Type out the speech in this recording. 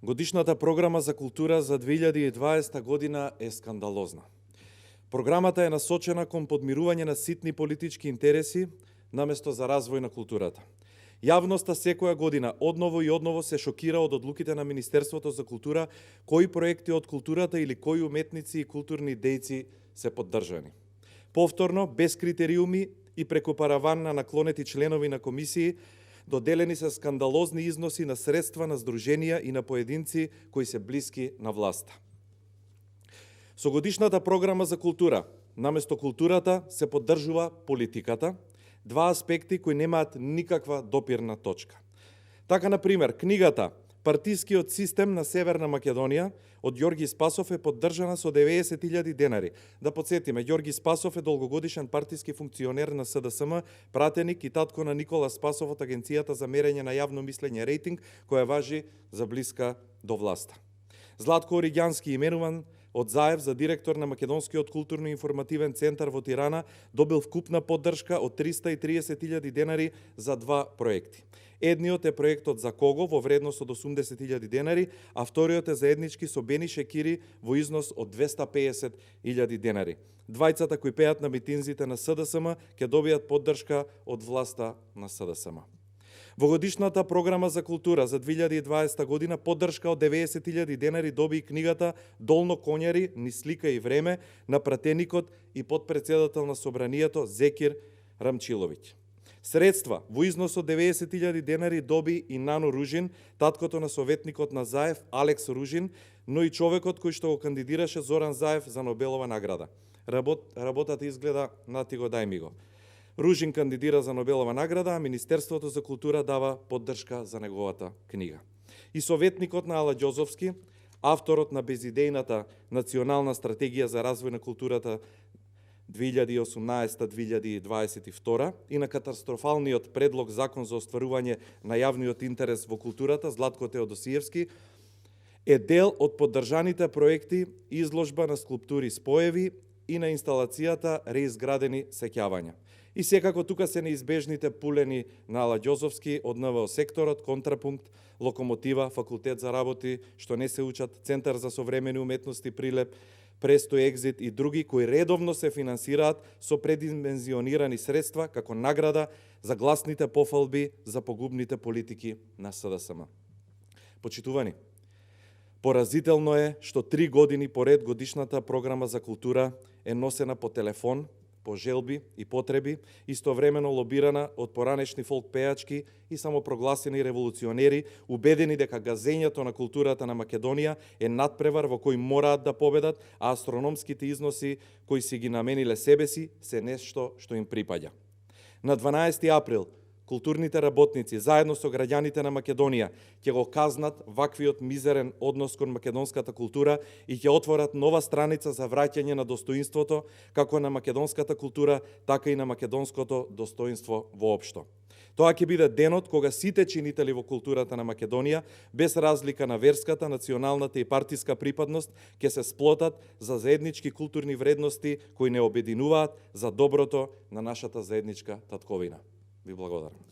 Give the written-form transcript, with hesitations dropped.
Годишната програма за култура за 2020 година е скандалозна. Програмата е насочена кон подмирување на ситни политички интереси наместо за развој на културата. Јавноста секоја година одново и одново се шокира од одлуките на Министерството за култура кои проекти од културата или кои уметници и културни дејци се поддржани. Повторно, без критериуми и преку параван на наклонети членови на комисии, доделени се скандалозни износи на средства на здруженија и на поединци кои се блиски на власта. Со годишната програма за култура, наместо културата се поддржува политиката, два аспекти кои немаат никаква допирна точка. Така, например, книгата Партискиот систем на Северна Македонија од Ѓорги Спасов е поддржана со 90.000 денари. Да подсетиме, Ѓорги Спасов е долгогодишен партиски функционер на СДСМ, пратеник и татко на Никола Спасов од Агенцијата за мерење на јавно мислење рейтинг, која важи за блиска до власта. Златко Оригјански, именуван од Заев за директор на Македонскиот културно-информативен центар во Тирана, добил вкупна поддршка од 330.000 денари за два проекти. Едниот е проектот за Кого во вредност од 80.000 денари, а вториот е заеднички со Бени Шекири во износ од 250.000 денари. Двајцата кои пеат на митинзите на СДСМ ќе добијат поддршка од власта на СДСМ. Во годишната програма за култура за 2020 година поддршка од 90.000 денари доби и книгата Долно Конјари, ни слика и време на пратеникот и подпредседател на собранието Зекир Рамчиловиќ. Средства во износ од 90.000 денари доби и Нано Ружин, таткото на советникот на Заев Алекс Ружин, но и човекот кој што го кандидираше Зоран Заев за Нобелова награда. Работата изгледа нати го дај ми го. Ружин кандидира за Нобелова награда, а Министерството за култура дава поддршка за неговата книга. И советникот на Ала Ѓозовски, авторот на безидејната национална стратегија за развој на културата 2018-2022 и на катастрофалниот предлог закон за остварување на јавниот интерес во културата Златко Теодосиевски, е дел од поддржаните проекти изложба на скулптури споеви и на инсталацијата реизградени сеќавања. И секако тука се неизбежните пулени на Ала Ѓозовски од НВО секторот, Контрапункт, Локомотива, Факултет за работи, што не се учат, Центар за современи уметности Прилеп, Престој, Екзит и други кои редовно се финансираат со предимензионирани средства како награда за гласните пофалби за погубните политики на СДСМ. Почитувани, поразително е што 3 години поред годишната програма за култура е носена по телефон, по желби и потреби, истовремено лобирана од поранешни фолк пејачки и самопрогласени револуционери, убедени дека газењето на културата на Македонија е надпревар во кој мораат да победат, а астрономските износи кои си ги намениле себеси се нешто што им припаѓа. На 12 април културните работници, заедно со граѓаните на Македонија, ќе го казнат ваквиот мизерен однос кон македонската култура и ќе отворат нова страница за враќање на достоинството, како на македонската култура, така и на македонското достоинство воопшто. Тоа ќе биде денот кога сите чинители во културата на Македонија, без разлика на верската, националната и партиска припадност, ќе се сплотат за заеднички културни вредности кои не обединуваат за доброто на нашата заедничка татковина. Ви благодарам.